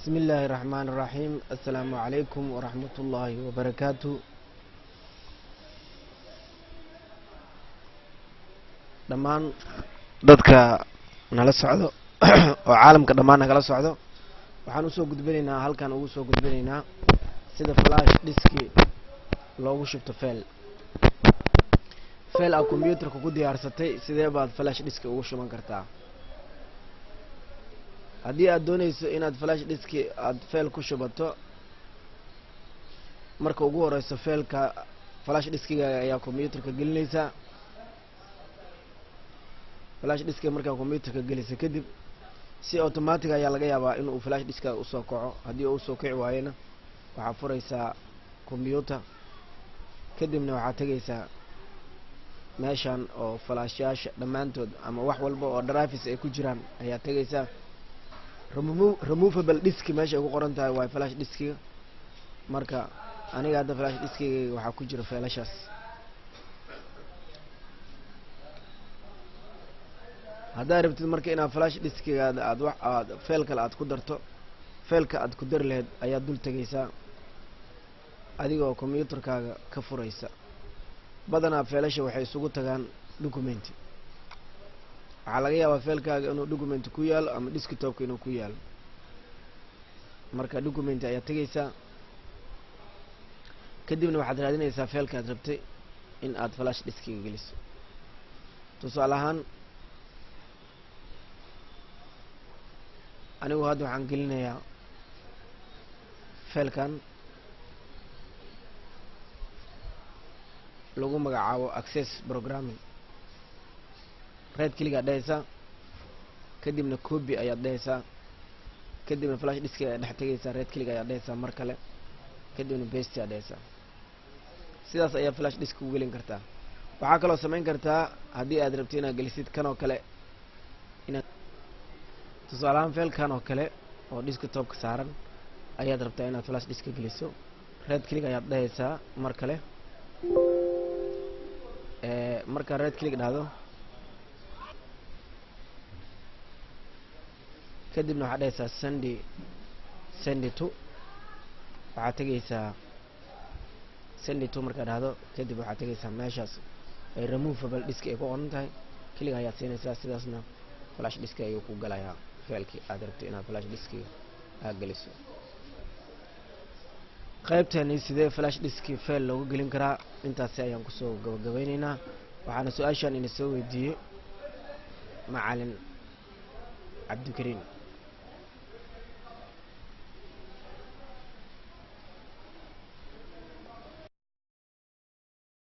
Bismi illaahi raxmaan iraxiim. Assalaamu calaykum waraxmat ullaahi wabarakaatu. Dhammaan dadka nala socdo oo caalamka dhammaan nagala socdo, waxaan usoo gudbinaynaa, halkan ugu soo gudbinaynaa sida flash diski loogu shubto file. File aad combyuutarka ku diyaarsatay, sidee baad flash diski ugu shuban kartaa? Haddii aad dooneyso inaad flash diski aada file ku shubato, marka ugu horeyso fileka flash diskigaaga ayaa combyuutarka gelineysaa. Flash diskiga markaa combyuutarka gelisa kadib, si automatic ayaa laga yaabaa inuu flash diskaaga usoo kaco. Haddii uu usoo kici waayona, waxaad fureysaa combyuutar, kadibna waxaad tegeysaa meeshan oo flashyaasha dhammaantood ama wax walba oo drives ay ku jiraan ayaa tegeysaa. Removable disk meesha ay ku qoran tahay waa flash diskiga. Marka aniga hadda flash diskigayga waxaa ku jira fileashaas. Haddaad rabtid marka inaad flash diskigaada aad wax aad file kale aad ku darto, fileka aad ku dari lahayd ayaad dul tegeysaa adigoo combyuutarkaaga ka fureysa. Badanaa fileasha waxay isugu tagaan documenti. Waxaa laga yaabaa filekaaga inuu documenti ku yaalo ama desktopka inuu ku yaalo. Marka documenti ayaad tegeysaa, kadibna waxaad raadineysaa fileka aad rabtay in aad flash diskiga geliso. Tusaale ahaan, anigu hadda waxaan gelinayaa filekan lagu magacaabo Access programming. Right click aad dheheysaa, kadibna copy ayaad dheheysaa, kadibna flash diskiga ayaad dhex tegeysaa, right click ayaad dheheysaa mar kale, kadibna paste ayaad dheheysaa. Sidaas ayaa flash disk u gelin kartaa. Waxaa kaloo samayn kartaa, haddii aad rabto inaad gelisid kan oo kale, inaad tusaale ahaan filekan oo kale oo desktopka saaran ayaad rabtaa inaad flash diska geliso, right click ayaad dheheysaa mar kale. Markaa right click dhahdo kadibna waxaad dheheysaa send to. Waxaad tegeysaa send to. Markaad dhahdo kadib, waxaad tegeysaa meeshaas ay removable disk ay ku qoran tahay, click ayaad siinaysaa. Sidaasna flash disk ayuu ku galayaa filekii aad rabto inaad flash diskiga aad geliso. Qaybtani sidee flash diski file loogu gelin karaa, intaasi ayaan kusoo gabagabeyneynaa. Waxaana su-aashan ina soo weydiiyey Macalin Cabdikariin.